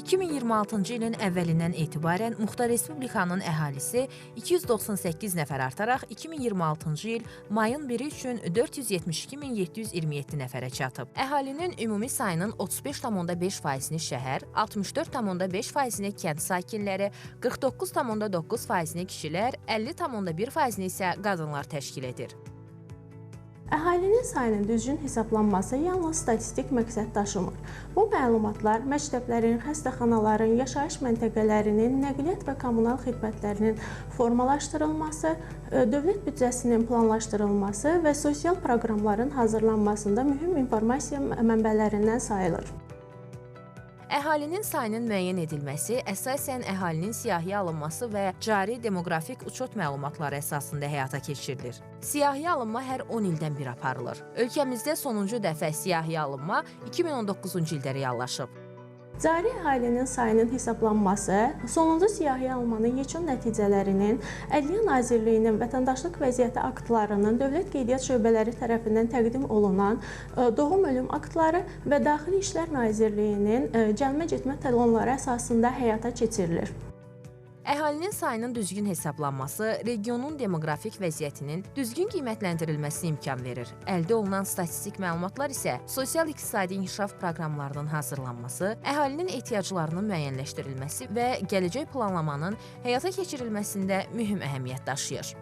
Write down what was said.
2026-cı ilin əvvəlindən etibarən Muxtar Respublikanın əhalisi 298 nəfər artaraq 2026-cı il mayın 1-i üçün 472.727 nəfərə çatıb. Əhalinin ümumi sayının 35,5%-ni şəhər, 64,5%-ni kənd sakinləri, 49,9%-ni kişilər, 50,1%-ni isə qadınlar təşkil edir. Əhalinin sayının düzgün hesablanması yalnız statistik məqsəd daşımır. Bu məlumatlar məktəblərin, xəstəxanaların, yaşayış məntəqələrinin, nəqliyyat və kommunal xidmətlərinin formalaşdırılması, dövlət büdcəsinin planlaşdırılması və sosial proqramların hazırlanmasında mühüm informasiya mənbələrindən sayılır. Əhalinin sayının müəyyən edilməsi əsasən əhalinin siyahıya alınması və cari demoqrafik uçot məlumatları əsasında həyata keçirilir. Siyahıya alınma hər 10 ildən bir aparılır. Ölkəmizdə sonuncu dəfə siyahıya alınma 2019-cu ildə reallaşıb. Cari əhalinin sayının hesablanması, sonuncu siyahıya almanın yekun nəticələrinin, Ədliyyə Nazirliyinin vətəndaşlıq vəziyyəti aktlarının dövlət qeydiyyat şöbələri tərəfindən təqdim olunan doğum-ölüm aktları və Daxili İşlər Nazirliyinin gəlmə-getmə talonları əsasında həyata keçirilir. Əhalinin sayının düzgün hesablanması regionun demoqrafik vəziyyətinin düzgün qiymətləndirilməsinə imkan verir. Əldə olunan statistik məlumatlar isə sosial-iqtisadi inkişaf proqramlarının hazırlanması, əhalinin ehtiyaclarının müəyyənləşdirilməsi və gələcək planlamanın həyata keçirilməsində mühüm əhəmiyyət daşıyır.